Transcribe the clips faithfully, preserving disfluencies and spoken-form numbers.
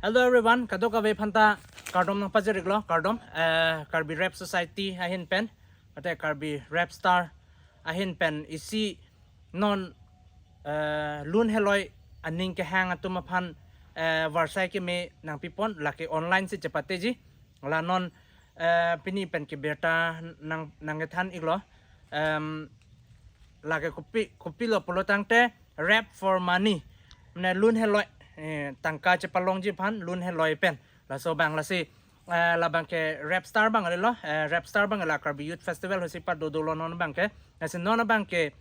Hello everyone, kadokave aphanta kardom nangpajir-iklo, kardom. Eh, Karbi Rap Society ahin pen, mate Karbi Rap Star ahin pen isi non, eh, Lun Heloi aning kehang atum aphan, eh, varsai keme nangpipon, lake online si chepateji. La non, eh, pini pen kebirta nang, nangkethan-iklo. Em, lake kopi, kopilo pulo tangte, rap for money. Mane Lun Heloi, eh, tangka chepalongji aphan Lun Heloi pen. Laso abang lasi, eh, labang ke Rap Star abang kalilo, eh, Rap Star abang la Karbi Youth Festival ahutsi padodolo non abang ke. Lasi non abang ke,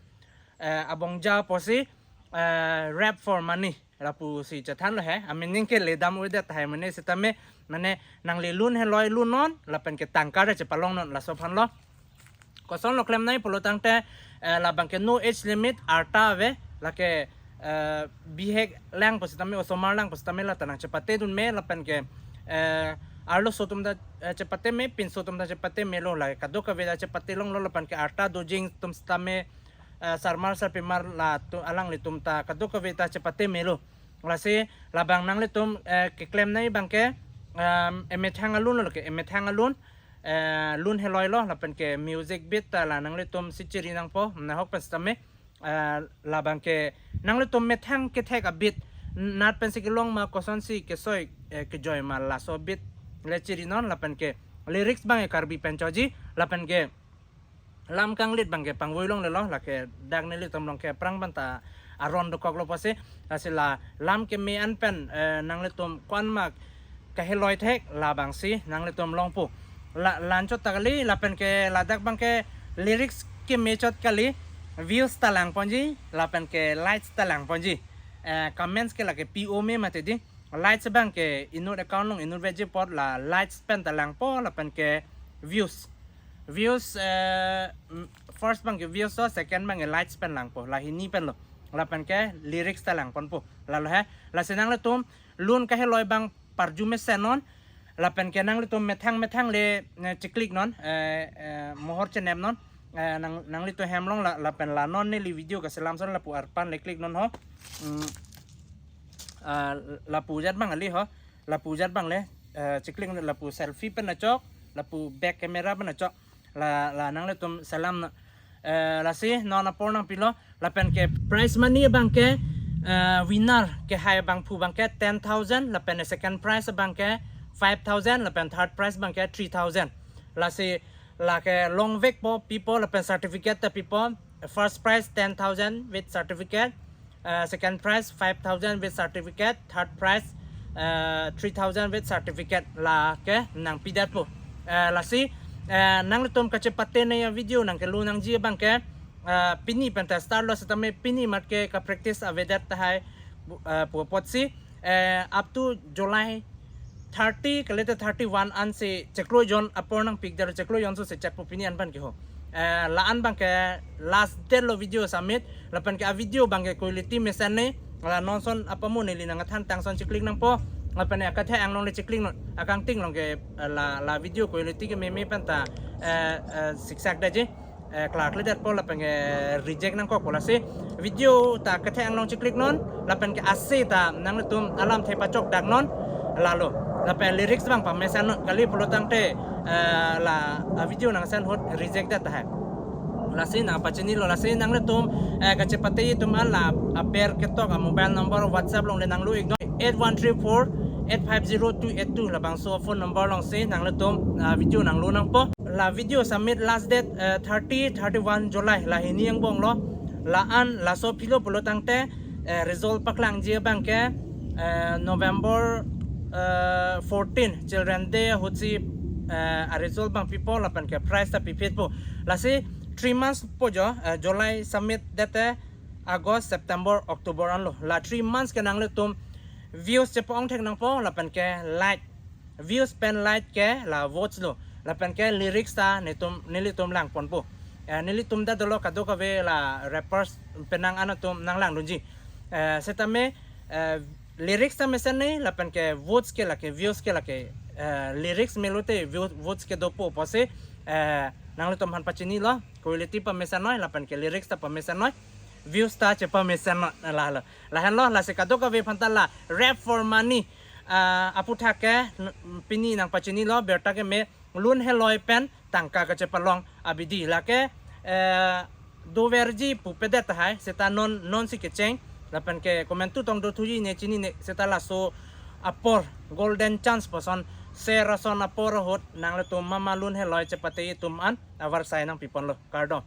eh, abongja apotsi, eh, rap for money lapusi chethanlo he. A meaning ke ledam avedet tahai mane sitame, mane nangli Lun Heloi lun non, lapen ke tangka ra chepalong non, laso aphanlo. Kosonlo klemnei pulo tangte, eh, labang ke no age limit, arta ave, lake, eh, bihek lang pusitame, osomar lang pusitame la ta nangchepate dunme, lapen ke, eh, arloso atum ta, eh, chepate me, pinso atum ta chepate melo, lake kadokave ta chepate longlo, lapen ke arta dojing atum sitame, eh, sarmar sarpimar la tu, alanglitum ta kadokave ta chepate melo. Lasi labang nanglitum, eh, keklemnei abang ke, em, emethang alunlo ke, emethang alun, eh, Lun Heloilo, lapen ke music beat ta la nanglitum si chiri nangpo, nahok pen sitame, eh, labang ke nanglitum methang kethek a-beat, nat pensi kelong ma, kosonsi kesoi, eh, kejoi ma, laso beat le chiri non, lapen ke lyrics abang ke Karbi pen choji, lapen ke lam kanglit abang ke pangvoi longlelo, lake dak nelitum along ke aphrang abang ta aron dokoklo pusi, lasi la lam keme an pen, eh, nanglitum ko-an ma kaheloi thek labangsi nanglitum longpo. La, la-anchot ta kali, lapen ke ladak abang ke lyrics keme chot kali, views ta langponji, lapen ke likes ta langponji. Eh, comments ke lake pi-o me mati di. Likes abang ke inut account along inut veji apot la likes pen ta langpo, lapen ke views. Views, eh, mm, first abang ke views lo, second abang ke likes pen langpo, la hini penlo. Lapen ke lyrics ta langponpo. Lalo he, lasi nanglitum Lun Kaheloi abang parju mesen non, lapen ke nanglitum methang methang le, eh, checlick non, eh, eh, mohor chenep non, eh, nang, nanglitum hem along la, lapen la non neli video kaselam ason lapu arpan le click non ho. Hmm. Ah, lapu jat abang kali ho, lapu jat abang le, eh, checlick lapu selfie pen achok, lapu back camera pen achok, la, la nanglitum selam non. Eh, lasi non apor nangpilo, lapen ke prize money abang ke, eh, winner kehai abangphu abang ke ten thousand, lapen second prize abang ke five thousand, lapen third prize abang ke three thousand. Lasi lake longvekpo, pipo, lapen certificate ta pipo. First prize ten thousand with certificate, uh, second prize five thousand with certificate, third prize, uh, three thousand with certificate, lake nangpidetpo. Uh, lasi, uh, nanglitum kachepatenei a-video nangkelu nangji abang ke, uh, pini pen ta start lo sitame pini mat ke kapractice avedet tahai, uh, pu apotsi, eh, up to July thirty, kalite thirty-one ansi chiklo jon apor nangpikdetlo, chiklo jon so si chekpo pini an abang ke ho. Eh, la-an abang ke last date lo video submit, lapen ke a-video abang ke quality mesenei, la non ason apamu neli nangthan tang ason checlick nangpo, lapen ke akethe anglong le checlick non, akangting along ke, eh, la, la video quality kememe pen ta, eh, eh, siksak detji. Eh, klarkledetpo lapen ke reject nangkokpo, lasi video ta kethe anglong checlick non, lapen ke ase ta nanglitum alamthe pachok dak non, lalo. Lapen lyrics abang pamesen non, kali pulo tangte, eh, la, ah, video nangsen ahut reject det tahai. Lasi nangpachinilo, lasi nanglitum, eh, kachepate atum an la aber ketok a-mobile number WhatsApp along le nanglu-ik non, eight one three four eight five zero two eight two, labangso phone number alongsi nanglitum, ah, video nanglu nangpo. La video submit last date, eh, thirty, thirty-one July, la hini angbong lo. La-an laso aphi lo pulo tangte, eh, result paklangji abang ke, eh, November, eh, fourteen, Children Day ahutsi, eh, a-result abang pipo lapen ke prize ta piphitpo. Lasi three months po jo, eh, July submit date, August, September, October anlo. La three months ke nanglitum views chepa-ong thek nangpo lapen ke like, views pen like ke la votes lo, lapen ke lyrics ta netum, nelitum langponpo. Eh, nelitum ta dolo kadokave la rappers penang an atum nanglangdunji. Eh, setame, eh, lyrics ta mesenei, lapen ke votes ke lake, views ke lake, eh, lyrics melote view-, votes ke dopo pusi, eh, nanglitum aphan pachinilo, quality pamesenoi, lapen ke lyrics ta pamesenoi, views ta chepamesenoi, lalo. Lahenlo, lasi kadokave aphanta la rap for money, Ah, aphuthak ke n- pini nangpachinilo, birta keme lun heloi pen tangka kachepalong abidi. Lake eh, doverji pupedet tahai, seta non non si kecheng, lapen ke komantu tong dothuji ne chinine, seta laso apor, golden chance puson, ser ason apor ahut nanglitum mama lun heloi chepate atum an avarsai nangpiponlo, kardom.